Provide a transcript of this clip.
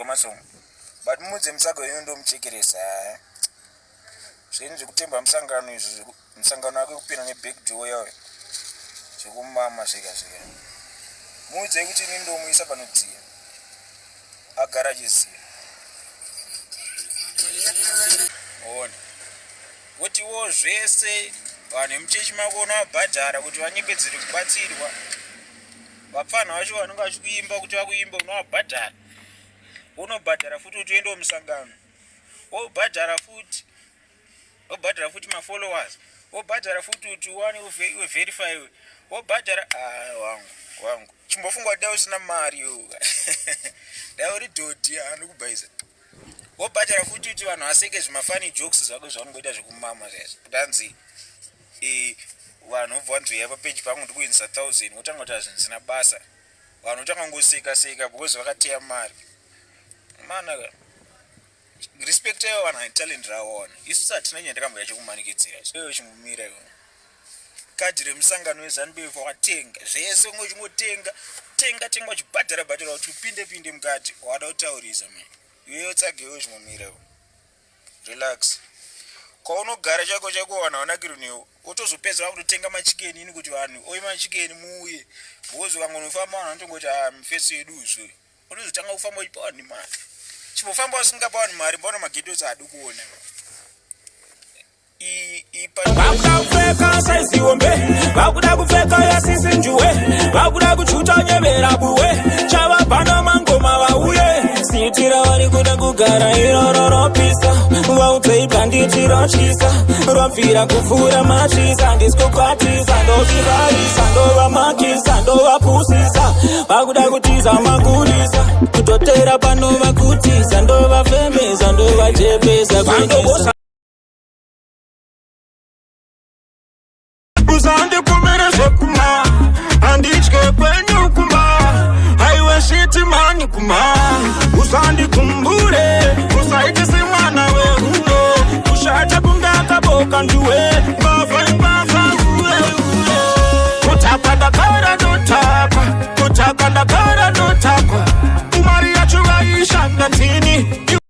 Masong but mudze musago yenyu ndomuchekeresa zvenyu zvekutemba musangano izvo musangano wake kupinda neback door yawe zvekumama zvega zvega muudzei kuti ini ndomuisa panodziya agara achiziva ona votiwo zvese vanhu vemuchechi mako unovabhadhara kuti vanyepedzere kubatsirwa vapfanha vacho vanenge vachikuimba kuti vakuimba unovabhadhara unobhadhara futi kuti uende musangano wobhadhara futi wobhadhara futi mafollowers wobhadhara futi kuti uwane uverifyiwe wobhadhara ah, wangu wangu chimbofunga dai usina mari yo dai uri dhodhi anokubhaisa wobhadhara futi kuti vanhu vaseke zvimafani jokes zvako zvaunongoita zvekumama zvaizvo kuti anzi eh, vanhu vobva vanzi uya papeji pangu ndikuinisa thousand wotanga kuti hazvinzina basa vanhu votanga kungoseka seka because vakateya mari mana respect ivo vanhu vane talent ravo isu hatina nyaya ndakamboya chekumanikidzira iwe chimumira iwe kadhi remusangano wezanupf wakatenga zvese unge uchingotenga tenga tenga uchibhadhara bhadhara kuti upinde pinde mukati wada kutaurisa me iweyo tsage iwe chimumira iwe relax kwaunogara chako chako vanhu havanakirwi newe wotozopedza vakutotenga machikeni ini kuti vanhu oyi machikeni muuye because ukangonofamba vanhu vanotongoti ah mufesi yedu uzvo unozotanga kufamba uchipa vanhu mari chimbofamba usingapa vanhu mari mbona magetos haadi kuona Vakuda kupfeka saizi hombe, vakuda kupfeka yasisi njuwe, vakuda kuchuta nyevera buwe, chavapana mangoma vauye. Sitira vari kuda kugara iroro ropisa, vaudzei bhanditi rotyisa, ropfira kupfuura machisa, handisi kukwatisa, ndozvivharisa, ndovamakisa, ndovapusisa, vakuda kutiza makurisa, kutotera panovakutisa, ndovafemesa, ndovachepesa, kuendesa Usandipumire zvekuma handitye kwenyu kuma haiwe shiti mani kuma usandikumbure usaite semwana wehuno kushata kunge akaboka nduwe.